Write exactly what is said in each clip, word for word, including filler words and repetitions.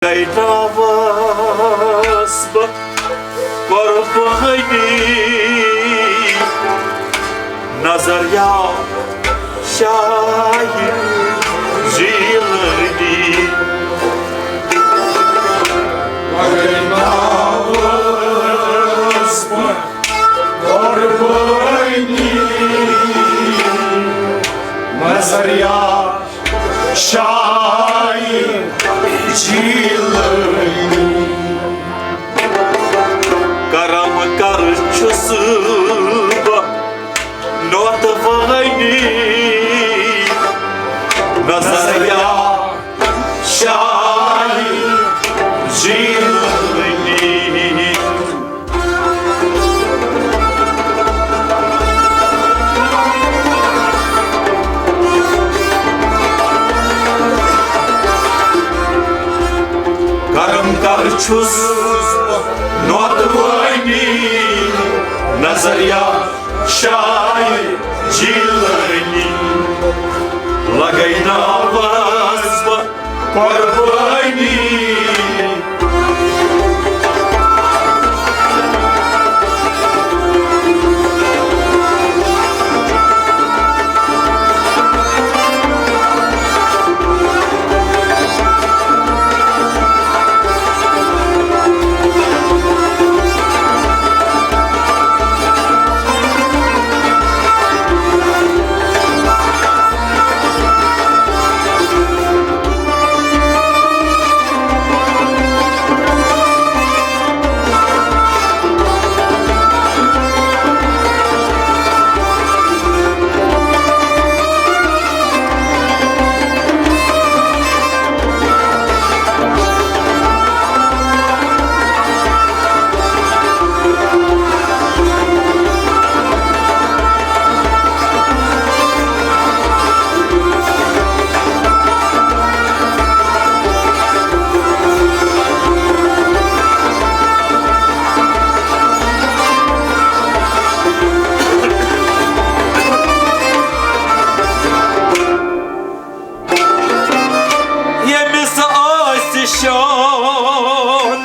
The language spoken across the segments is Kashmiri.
گٔے ناوس بہٕ قۄربٲنی، نظر یا شاہِ جیلٲنی۔ گٔے ناوس بہٕ قۄربٲنی، نظر یا شاہِ جیلٲنی۔ کرم کر چھُس بہٕ نوتہٕ وٲنی، نظر یا شاہِ جیلٲنی۔ کرم کر چھُس نوتہٕ وٲنی، نظر یا شاہِ جیلٲنی۔ لگے ناوس بہٕ قۄربٲنی۔ ییٚمِس آسہِ شان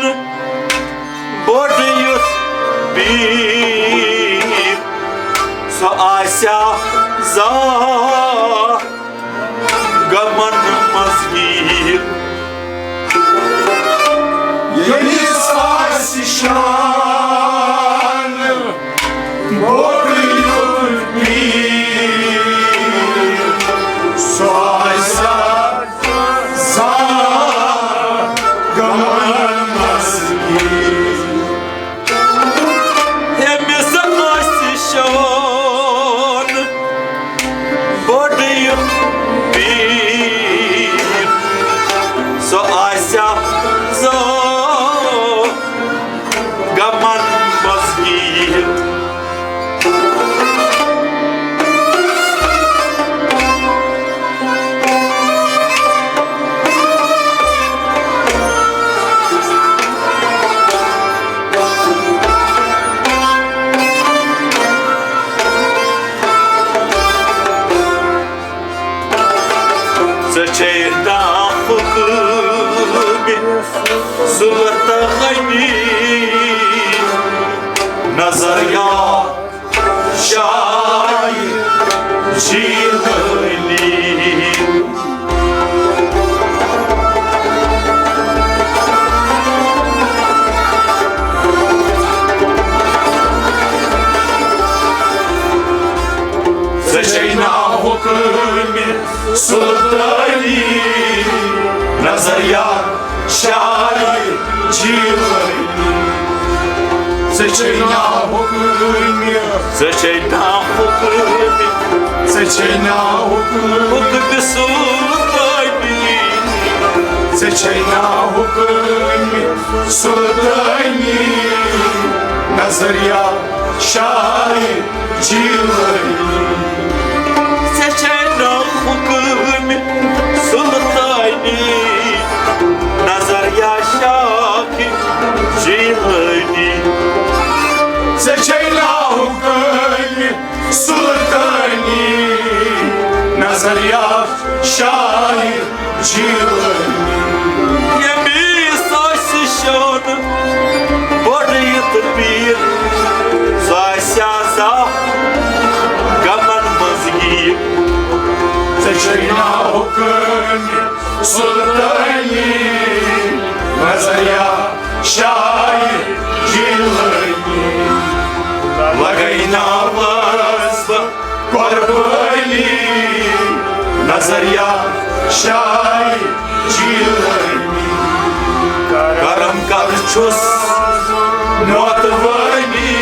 بوٚڑ یُتھ پیٖر، سُہ آسیا زانٛہہ غمن منٛز گیٖر۔ ییٚمِس آسہِ شان بوٚڑ یُتھ پیٖر، سُہ آسہِ زانٛہہ غمن منٛز گیٖر۔ ییٚمِس آسہِ شان بوٚڑ یُتھ پیٖر، سُہ آسہِ زانٛہہ غمن منٛز گیٖر۔ ژےٚ چھے ناحُکمہِ سُلطٲنی، نظر یا شاہِ جیلٲنی۔ ژےٚ چھے ناحُکمہِ سُلطٲنی، نظر یا شاہِ جیلٲنی۔ ژےٚ چھے ناحُکمہِ، ژےٚ چھے ناحُکمہِ، ژےٚ چھے ناحُکمہِ، حُکمِ سُلطٲنی۔ ژےٚ چھے ناحُکمہِ سُلطٲنی، نظر یا شاہِ جیلٲنی۔ ژےٚ چھے ناحُکمہِ سُلطٲنی، نظر یا شاہِ جیلٲنی۔ ژےٚ چھے ناحُکمہِ سُلطٲنی، نظر یا شاہِ جیلٲنی۔ ییٚمہِ دریا شاہی جیلانی، کرم کر چھُس نوتوٲنی۔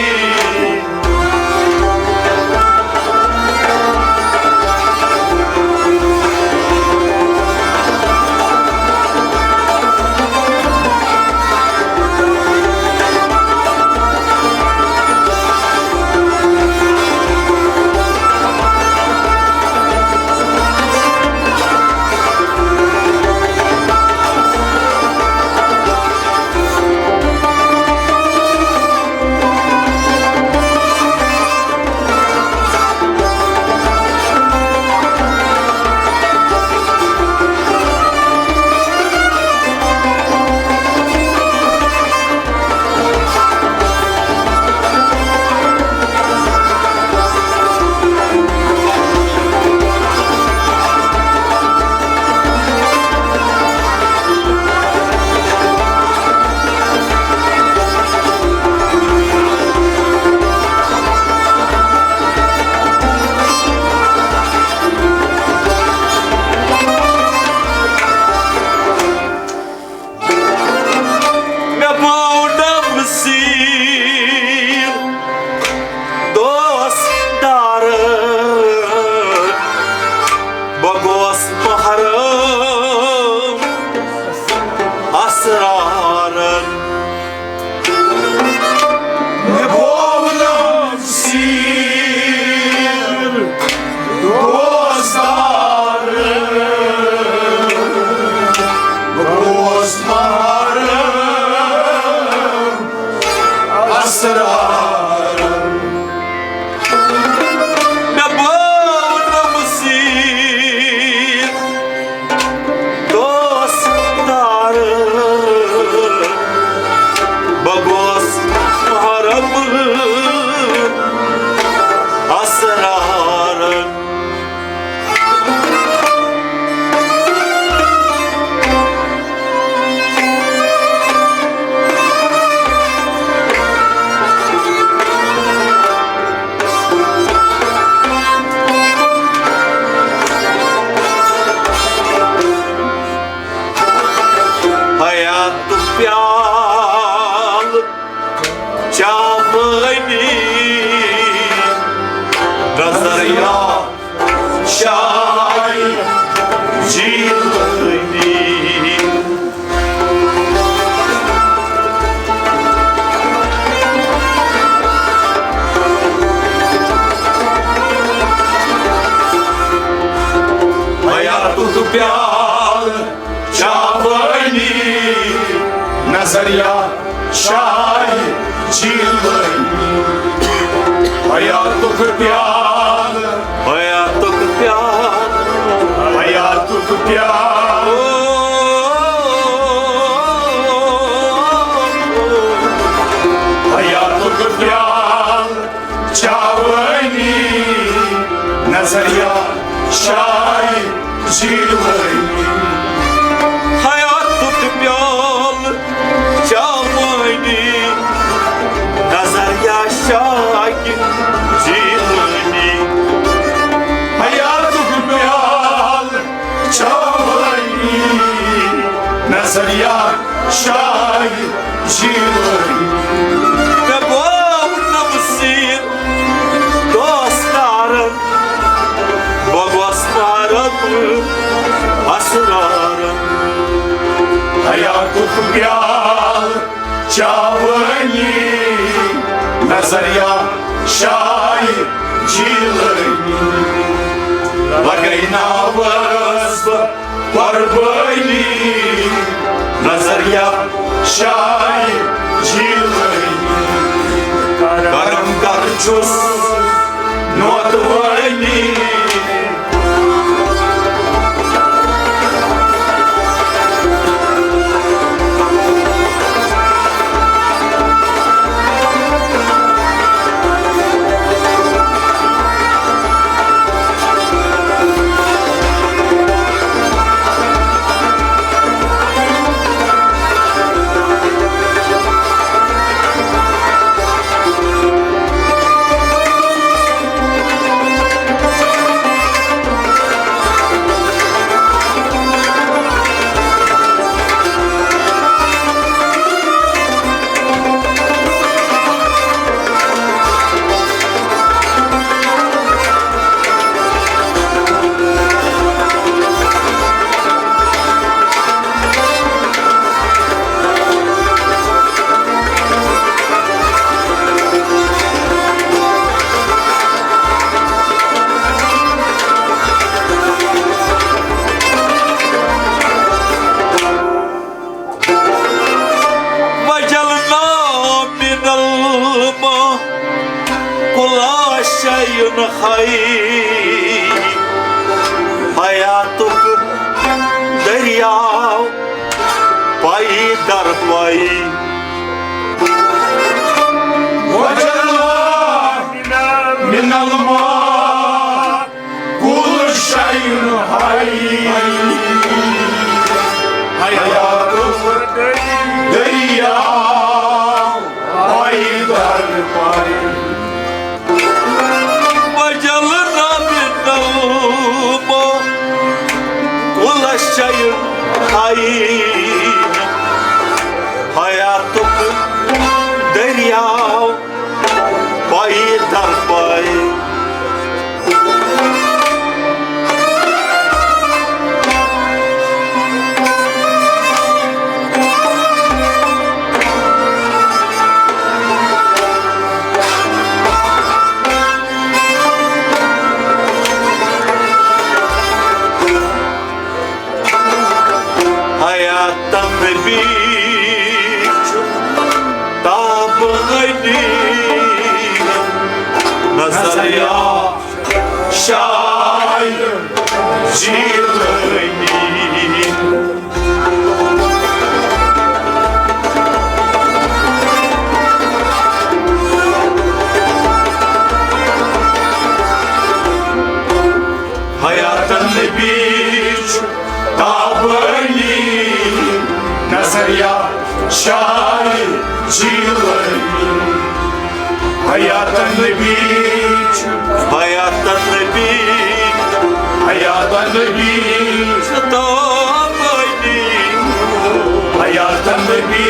مےٚ بوو نمسیر دوس دارن، بہٕ گوس محرم اسرارن۔ مےٚ بوو نمسیر دوس دارن، بہٕ گوس محرم اسرارن۔ مےٚ بٲو نمسیر دوس دارن، بہٕ گوس محرم اسرارن۔ حیاتُک پیالہٕ چاوٲنی، نظر یا شاہ جیلانی۔ حیاتُک پیالہٕ چاوٲنی، نظر یا شاہ جیلانی۔ حیاتُک پیالہٕ، حیاتُک پیالہٕ، حیاتُک پیالہٕ، حیاتُک پیالہٕ چاوٲنی، نظر یا شاہ جیلانی۔ حیاتُک پیالہٕ چاوٲنی، نظر یا شاہ جیلانی۔ حیاتُک پیالہٕ چاوٲنی، نظر یا شاہ جیلانی۔ مےٚ بوو نمسیر دوس دارن، بہٕ گوس محرم اسرارن۔ حیاتُک پیالہٕ چاوٲنی، نظر یا شاہ جیلانی۔ لگے ناوس بہٕ قربٲنی، نظر یا شاہ جیلانی۔ کرم کر چھُس نوتوٲنی۔ یُن ہاے حیاتُک دٔریاو پاے در پاے۔ وجل من الماء کل شيء حي۔ حیاتُک دٔریاو پاے در پاے۔ وجل من الماء کل شيء حي۔ حیاتُک دٔریاو پاے در پاے۔ حیاتن نبی چھُ تاب غنی، نظر یا شاہ جیلانی۔ حیاتن نبی چھُ تابانی، نظر یا شاہ جیلانی۔ حیاتن نبی چھُ، حیاتن نبی، حیاتن نبی چھُ تابانی۔ حیاتن نبی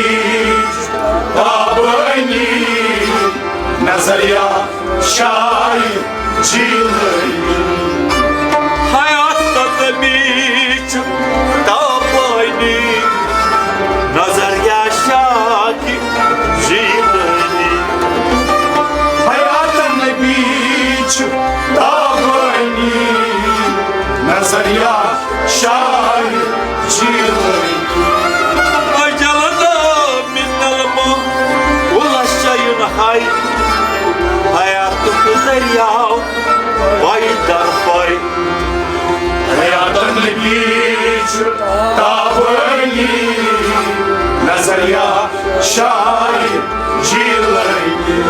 چھُ تابانی، نظر یا شاہ جیلانی۔ حیاتن نبی چھُ تابانی، نظر یا شاہ جیلانی۔ حیاتن نبی چھُ تابانی، نظر یا شاہ جیلانی۔ وجل من الماء کل شيء حي۔ حیاتُک دٔریاو پاے در پاے۔ حیاتن نبی چھُ تابانی، نظر یا شاہ جیلانی۔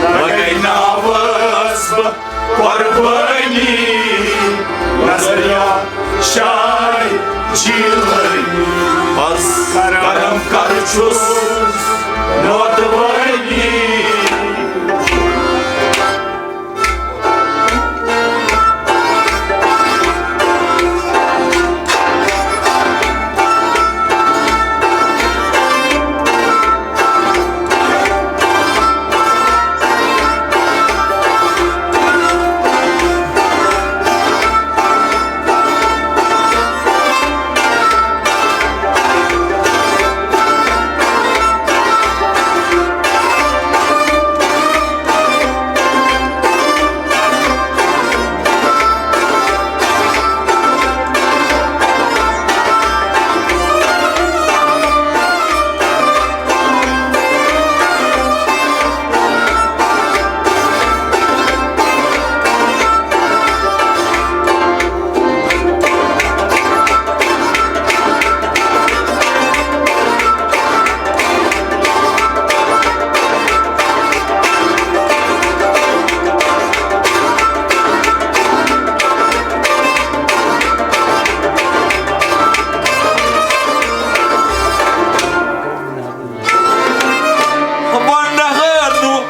لگے ناوس بہٕ قربانی، نظر یا شاہ جیلانی۔ بس کرم کر چھُس نوتوانی۔ ونہٕ نہٕ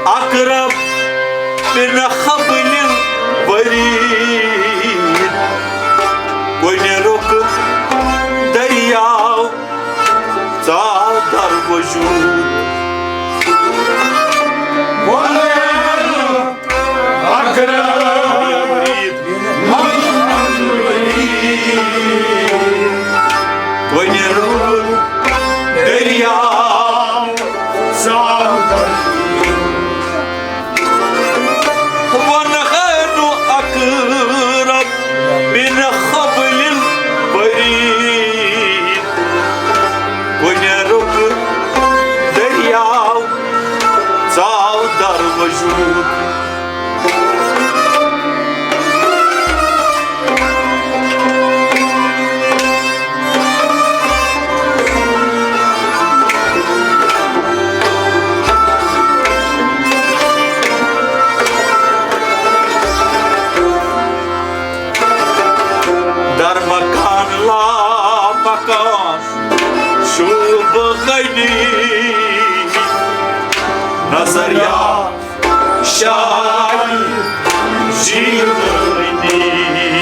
اقرب بن حبل الورید، کُنہِ رُکہٕ دٔریاو ژاو در وجود۔ ونہٕ نہٕ اقرب بن حبل الورید، کُنہِ رُکہٕ دٔریاو ژاو در وجود۔ ونہٕ نہٕ اقرب بن حبل الورید، کُنہِ رُکہٕ دٔریاو ژاو در وجود۔ نظریہ شاہ جیلانی۔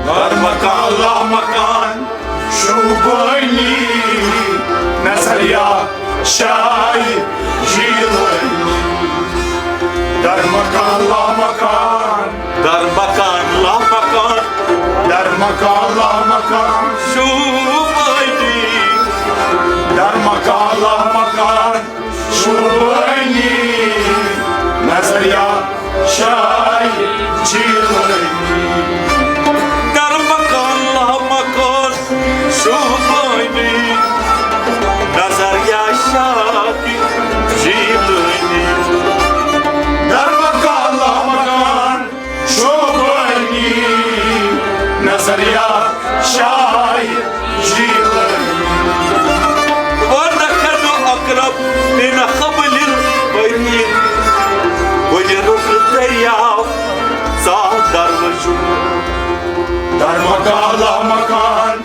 در مکان لامکان شوبانی، نظریہ شاہ جیلانی۔ در مکان لامکان، در مکان لامکان، در مکان لامکان شوبانی، در مکان لامکان شوبانی، نظریہ شاہ جیلانی۔ در مکان لامکان شوبانی، نظریہ شاہ جیلانی۔ در مکان لامکان شوبانی، نظریہ شاہ جیلانی۔ وَنَخَلُ أَقْرَبُ مِنْ حَبْلِ الْوَرِيدِ، وَيَرُقُ الدَّرْيَاءُ ذَا دَرْوَشُ۔ در مکان لامکان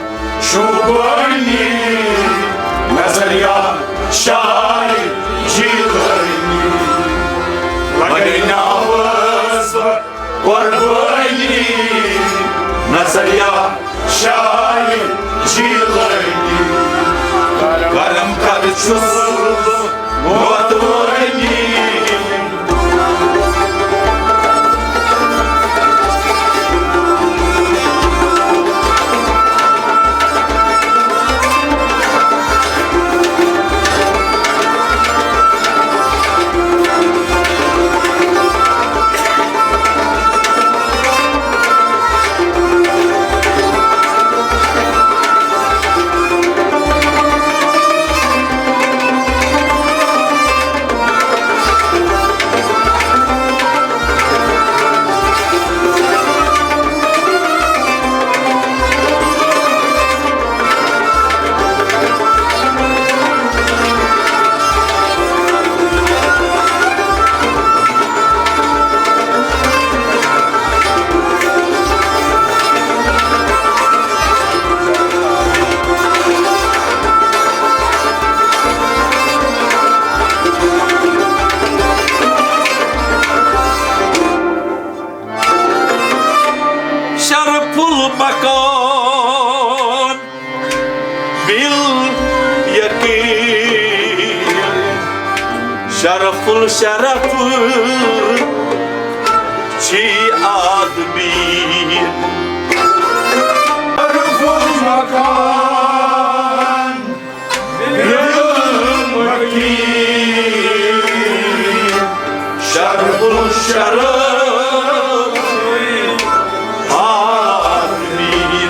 شوبانی، نظریہ شاہ جیلانی۔ لگے ناوس قربانی، نظریہ شاہ جیلانی۔ کرم کر چھُس بہٕ موتوٲنی۔ شرف المکان بالیقین، شرف الشرف چھی آدمی۔ شرف المکان بالیقین، شرف الشرف آدمی۔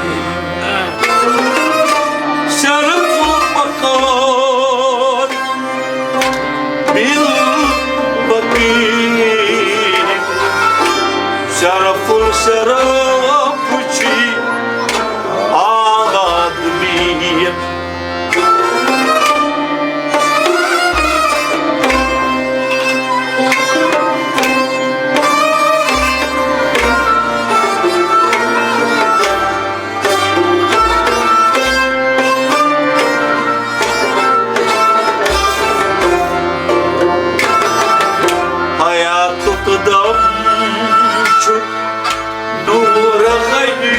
شرف المکان بالیقین، شرف الشرف چھی آدمی۔ حیاتُک دم چھُ نور غنی،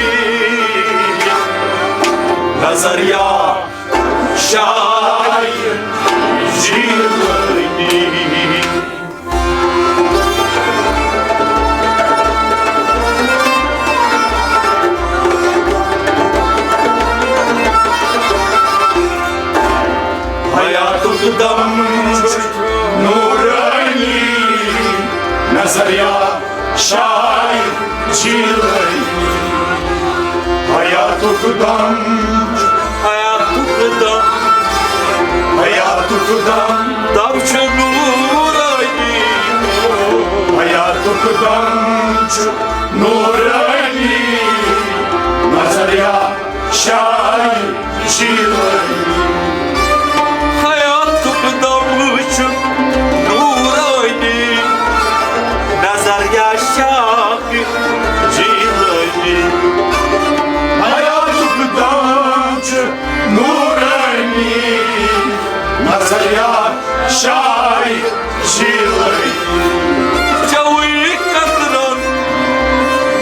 نظریہ شاہ جیلانی۔ حیاتُک دم چھُ نورانی، نظریہ شاہ جیلانی۔ حیاتُک دم، حیاتُک دم، حیاتُک دم، دم چھُ نورانی۔ حیاتُک دم چھُ نورانی، نظریہ شاہ جیلانی۔ حیاتُک دم چھُ نورانی، شاعر جیلانی۔ چوٕے قطرن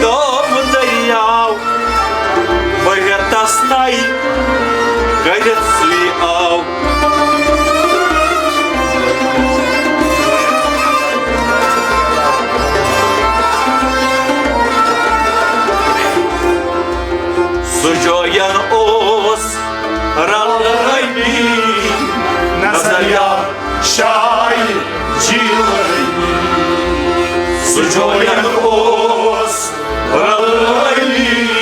دام دٔریاو، بہٕ ہٮ۪تس نَے کٔرِتھ سُے آو۔ سُہ جوین اوس رلٲنی، نظریا شاعر جیلانی۔ سُہ جوین اوس رلٲنی،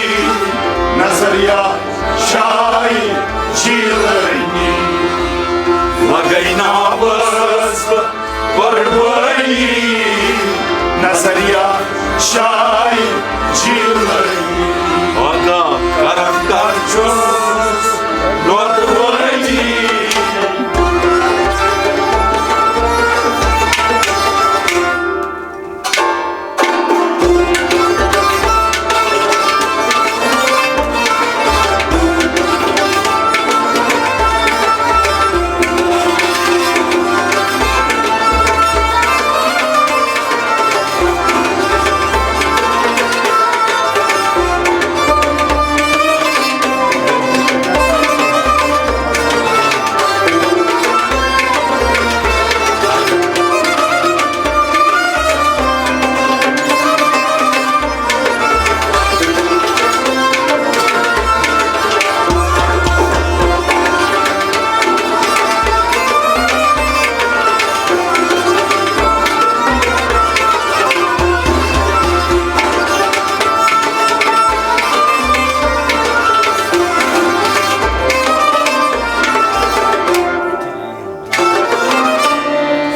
نظریا شاعر جیلانی۔ لگے ناوس بہٕ قربانی، نظریا شاعر جیلانی۔ آقا کرم کر چھُس نوتوٲنی۔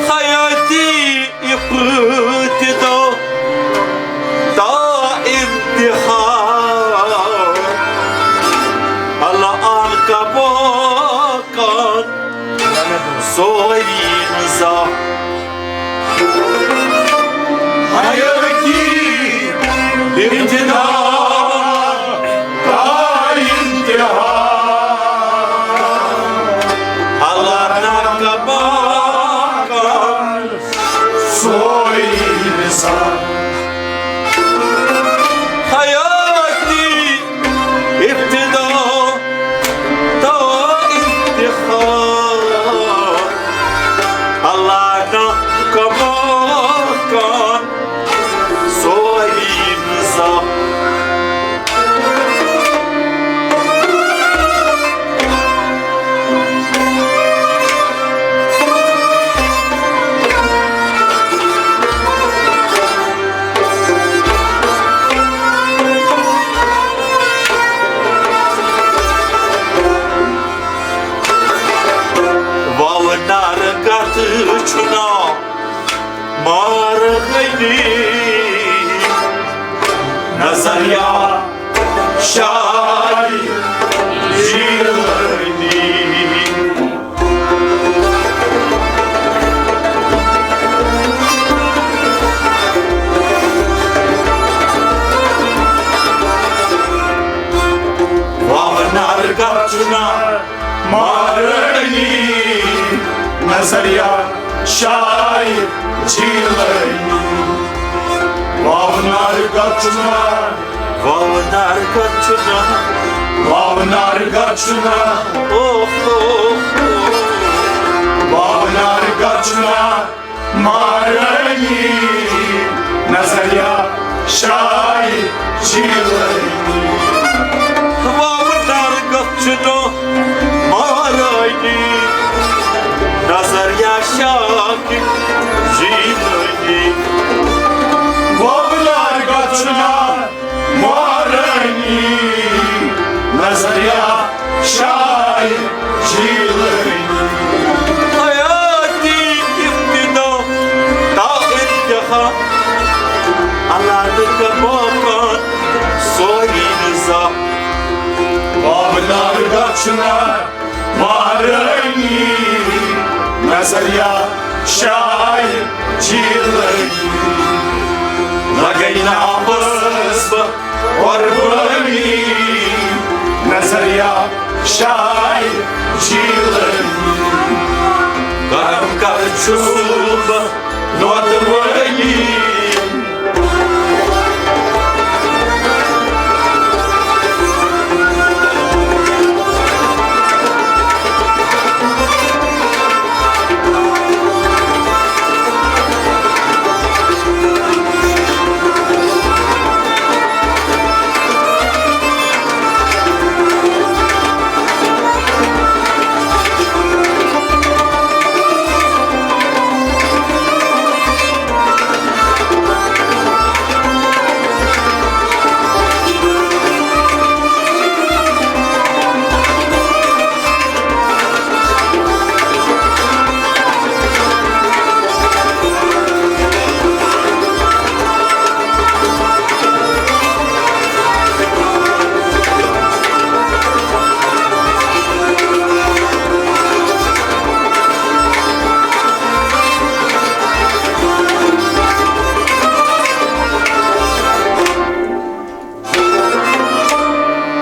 حیاتی ابتدا تا انتہا، الان کا باقان سوری نزا۔ حیاتی ابتدا تا انتہا، الان کا باقان سوری نزا۔ حیاتی ابتدا تا انتہا، الان کا باقان سوری نزا۔ وونر کتھ چھُنا مارغنی، نظریا شاعر جیلانی۔ وونر کتھ چھُنا مارغنی، نظریا شاعر جیلانی۔ وونر کتھ چھُنا، وونر کتھ چھُنا، وونر کتھ چھُنا، اوہ، اوہ، اوہ۔ وونر کتھ چھُنا مارغنی، نظریا شاعر جیلانی۔ وونر کتھ چھُنا مارغنی، نظریا شاعر جیلانی۔ وونر کتھ چھُنا مارغنی، نظریا شاعر جیلانی۔ حیاتی ابتدا تا انتہا، الان کا باقان سوری نزا۔ وونر کتھ چھُنا مارغنی، نظریا شاعر جیلانی۔ لگے ناوس بہٕ قربانی، نظریا شاعر جیلانی۔ کرم کر چھُس بہٕ نوتہٕ وٲلی۔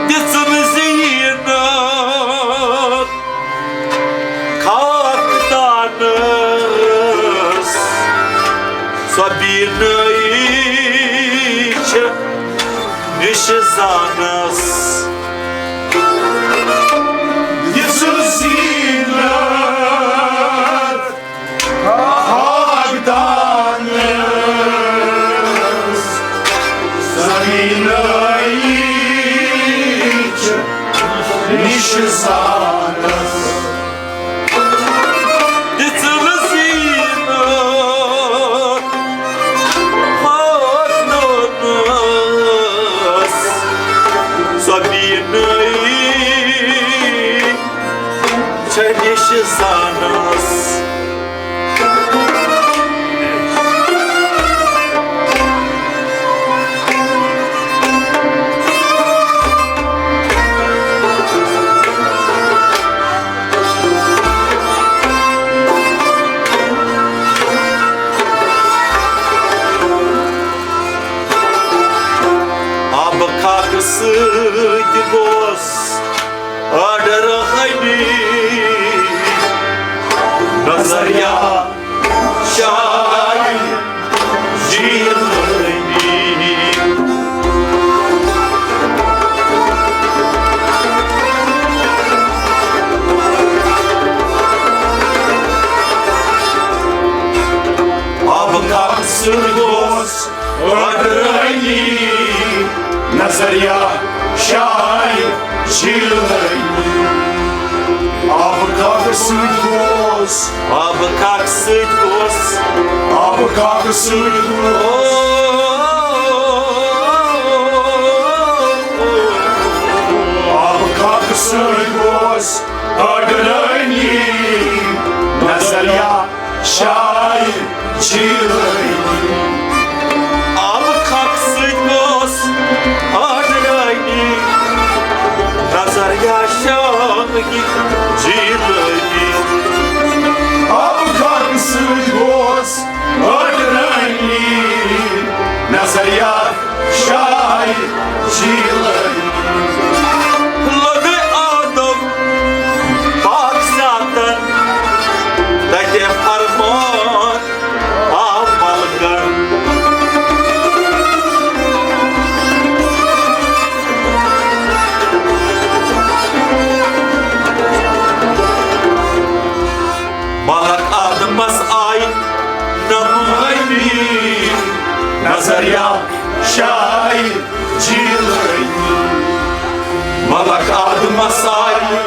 دِژٕن زیٖنت خاکدانس، سۄ بیٖنٲیی چھِ نِشہِ زانس۔ دِژٕن زیٖنت خاکدانس، زمینٲیی چھِ نِشہِ زانس۔ دِژٕن زیٖنت خاکدانس، سۄ بیٖنٲیی چھےٚ نِشہِ زانس۔ آبہٕ خاکہٕ سۭتۍ گوس آرڈر ہنی، نظریہ شاہ جیلانی۔ آبہٕ خاکہٕ سۭتۍ گوس آرڈر ہنی، نظریہ شاہ جیلانی۔ آبہٕ خاکہٕ سۭتۍ گوس، آبہٕ خاکہٕ سۭتۍ گوس، آبہٕ خاکہٕ سۭتۍ گوس، آبہٕ خاکہٕ سۭتۍ گوس آرڈر ہنی، نظریہ شاہ جیلانی۔ آبہٕ خاکہٕ سۭتۍ گوس آرڈر ہنی، نظریہ شاہ جیلانی۔ آبہٕ خاکہٕ سۭتۍ گوس آرڈر ہنی، نظریہ شاہ جیلانی۔ لوٚگ آدم پاک ذاتن تتہِ فرمان آو ملکن۔ ملک آدمس آیہِ نمٲنی، نظریہ شاہ جیلانی۔ ملک آدمس آیہِ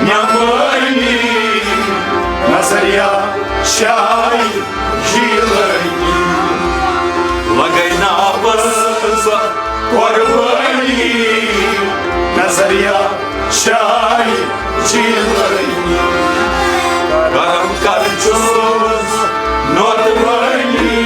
نمٲنی، نظریہ شاہ جیلانی۔ لگے ناپس قربانی، نظریہ شاہ جیلانی۔ کرم کر چھُس نوتوانی۔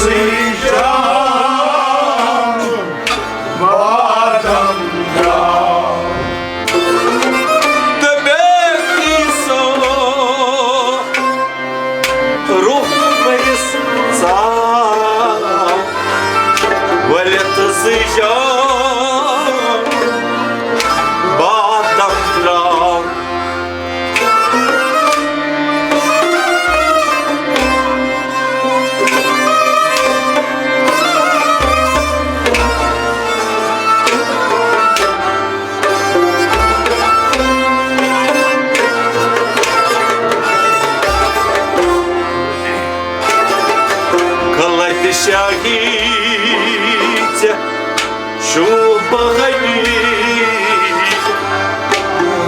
جان بادم درٛاو۔ تہٕ بیٚیہِ سُہ روح مٔرِس ژاو، ؤلِتھ زٕ جان بادم درٛاو۔ غلط شاہی ژےٚ شوبہٕ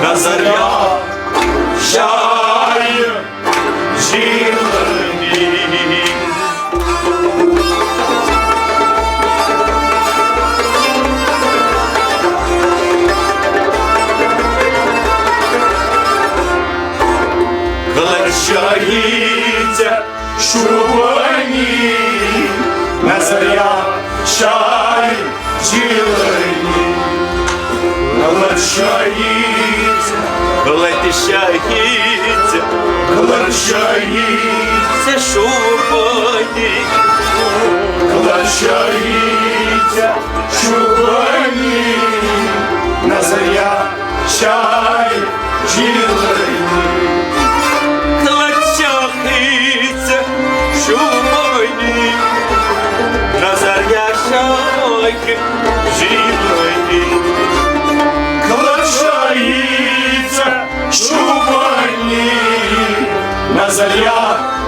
نظر یا شاعر جیلانی۔ غلط شاہی ژےٚ شوبانی نظر یا شاعر جیلانی۔ غلط شاہی ژےٚ، غلط شاہی ژےٚ، غلط شاہی ژےٚ شوبانی۔ غلط شاہی ژےٚ شوبانی نظر یا شاعر جیلانی۔ غلط شاہی ژےٚ شوبانی نظر یا شاعر جیلانی۔ غلط شاہی ژےٚ شوبانی نظر یا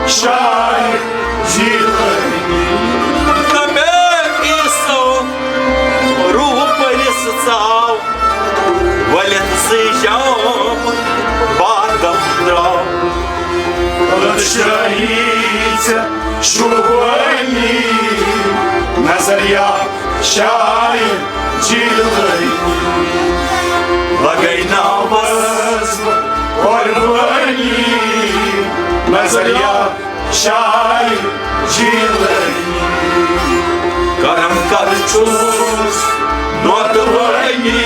شاعر جیلانی۔ تہٕ مےٚ عیسو روح پٔرِس ژاو، ؤلِتھ زٕ جام بادم درٛاو۔ غلط شاہی ژےٚ شوبانی نظر یا شاعر جیلانی۔ لگے ناوس قربانی نظر یا شاعر جیلانی۔ کرم کر چھُس نوتوانی۔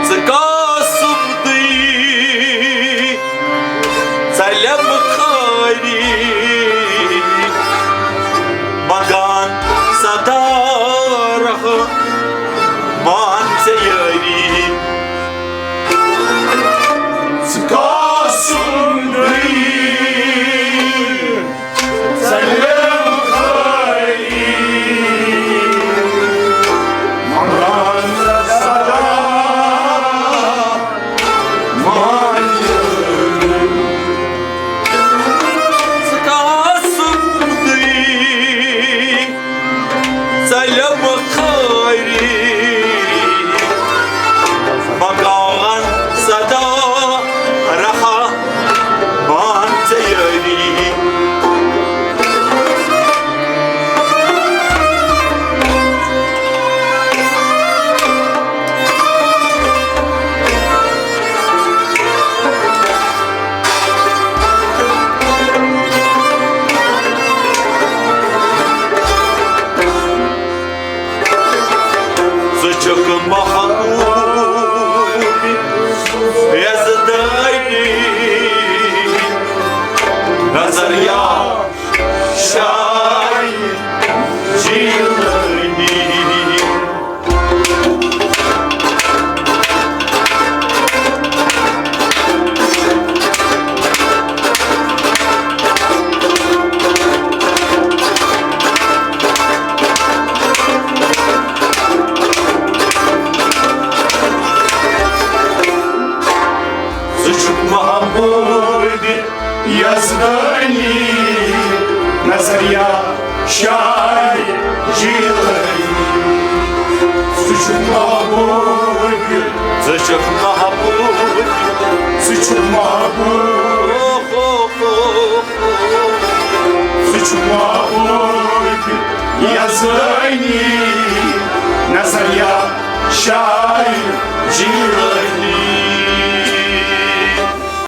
ژٕ قاسم دٕے ژَلٮ۪م خٲری، منٛگان سدا رحمان ژےٚ یٲری۔ ژٕ قاسم دٕے ژَلٮ۪م خٲری، منٛگان سدا مان۔ ژٕ قاسم دٕے ژَلٮ۪م خٲری، منٛگان سدا رحمان ژےٚ یٲری۔ ژٕ چھُکھ محبوب دریا شاعر جیلانی۔ ژٕ چھُکھ محبوب یزدانی، نظریہ شاعر جیلانی۔ ژٕ چھُکھ محبوب، ژٕ چھُکھ محبوب، ژٕ چھُکھ محبوب، ژٕ چھُکھ محبوب یزدانی، نظریہ شاعر جیلانی۔